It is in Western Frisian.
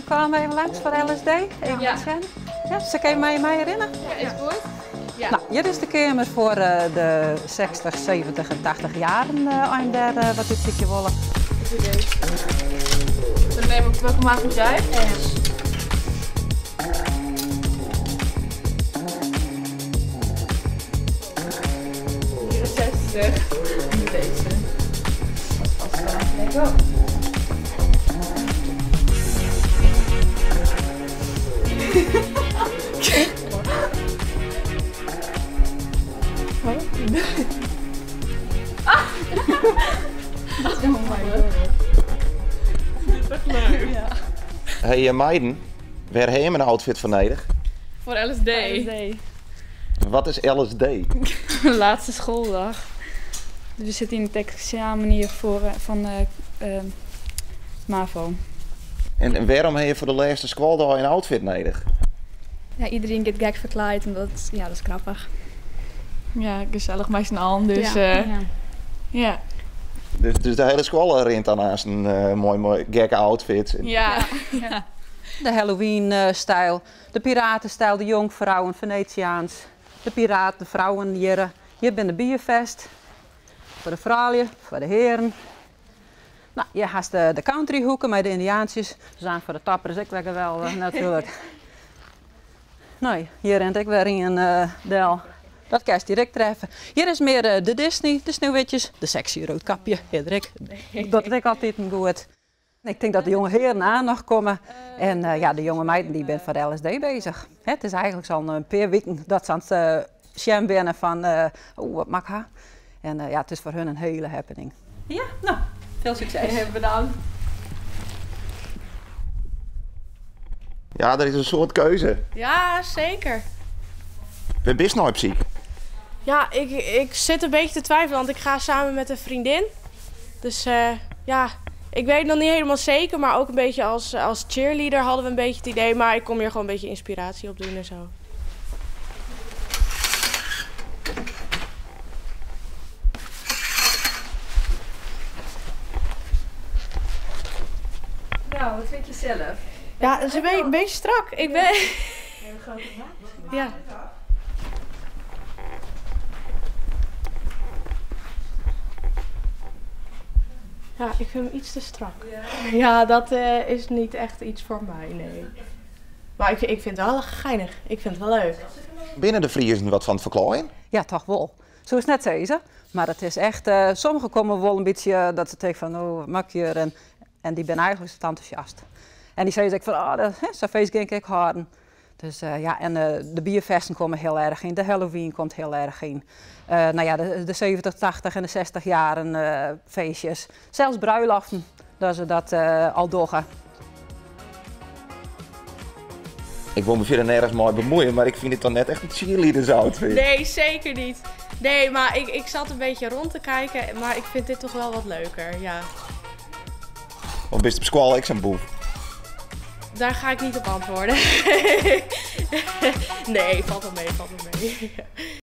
Kom even langs foar LSD. Even Ja. sjen. Ja, sil ik even mei je meirinne? Ja, is goed. Ja. Nou, hjir is de keamer foar de 60, 70 en 80 jaren ein dêr wat útsykje wolle. Goed idee. Dan neem ik welke maat moet jij? S. 64. Nu deze. Dat past wel. Let go. Oh my god. Dit is echt leuk. Ja. Hey meiden, wêr ha jim in outfit foar nedich? Foar LSD. Foar LSD. Wat is LSD? Laatste schooldag. Dus we zitten in het examen hier voor, fan de MAVO. En wêrom ha je foar de lêste skoaldei in outfit nedich? Ja, iedereen giet gek ferklaaid en dat, ja, dat is grappich. Ja, gesellich mei syn allen, dus Ja. ja. Dus de hiele skoalle rint dan aanst in moai gekke outfits. Ja. Ja. De Halloween-styl, de piratenstyl, de jonkvrouwen, Venetiaans, de piraten, de vrouwen hjir. Hjir binne de bierfest, foar de froulju, foar de hearen. Nou, hjir hast de countryhoeke mei de Yndiaantsjes. Dus aan foar de toppers ek wer geweldich natuerlik. No, hjir rint ek wer ien del. Dat kinst direkt treffe. Hjir is mear de Disney, de Sneeuwwitjes, de sexy Roodkapje. Hjir ek. Dat is ek altyd goed. Ik tink dat de jonge hearen aan noch komme. En ja, de jonge meiden dy binne foar de LSD bezich. Hè, it is eigentlik al in pear wiken dat se oan it sjen binne fan, oh, wat moat ik ha? En ja, it is foar hun in hiele happening. Ja, no, veel succes. Hey, bedankt. Ja, der is in soad keuze. Ja, zeker. Wêr bist no op syk? Ja, ik zit een beetje te twijfelen, want ik ga samen met een vriendin. Dus ja, ik weet nog niet helemaal zeker, maar ook een beetje als cheerleader hadden we een beetje het idee. Maar ik kom hier gewoon een beetje inspiratie op doen en zo. Nou, wat vind je zelf? Ja, het is een beetje strak. Ik ben... Een grote maat. Ja. Ja, ik vind hem iets te strak. Ja. Ja, dat is niet echt iets voor mij, nee. Maar ik vind het wel geinig. Ik vind het wel leuk. Binnen de Friezen wat van het verklaaien? Ja, toch wel. Zo is het net deze. Maar het is echt, sommigen komen wel een beetje dat ze denken van, oh, wat maak je hier? En die ben eigenlijk zo enthousiast. En die zeiden van, oh, dat, hè, zo'n feest ging ik houden. Dus ja, en de bierfesten komen heel erg in, de Halloween komt heel erg in. Nou ja, de 70, 80 en de 60 jaren feestjes. Zelfs bruiloften, dat ze dat al doggen. Ik wil me verder nergens mooi bemoeien, maar ik vind het dan net echt een cheerleaders outfit. Nee, zeker niet. Nee, maar ik zat een beetje rond te kijken, maar ik vind dit toch wel wat leuker, ja. Of ben je op school ik zo'n boef? Daar ga ik niet op antwoorden. Nee, valt wel mee, valt wel mee.